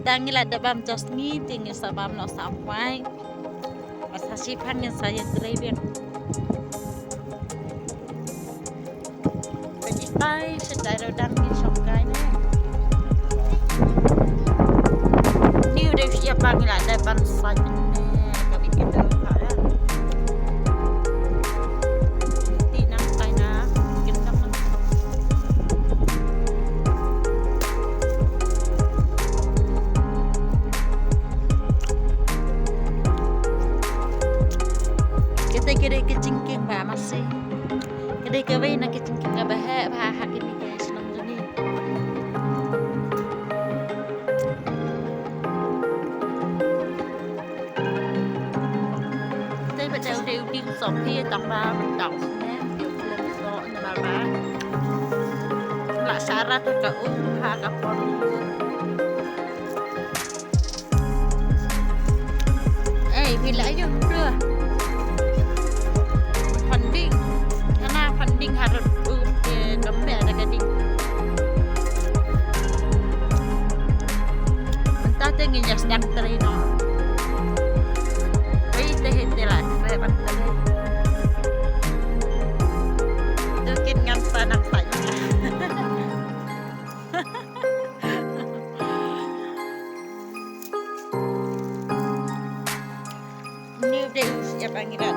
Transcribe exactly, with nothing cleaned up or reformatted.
Tang ngi la dep bam jos ngi, te ngi sa bam noh sa kwai. Ba sa shi phan ngin sa ïa trei biang. Ba ngi tai, shi tai rau dang ngi shong kai ne. Ni u dei shi ïa ba ngi la dep ban sa ne, ka bi ki dei ka ya. Ti nang tai na, kin nang nang. Kata ka dei ka jingkieng ba masi. Ka dei kawei na ka jingkieng kaba heh bha ha kine ki shnong jong ngi. Te ba dei u dei u ding sop hi tang ba tang ne, dei u lem so ne ba ba. La syarat ka u ha ka por. Eh, wi la ïoh tu. Funding. Kana funding harus um ke kami ada gading. Mynta te ngin ïa sdang trei noh. Wei te hi te la, trei ban trei. Tu kin ngan sa nang sa ïa. Ni u dei u siap ba ngi la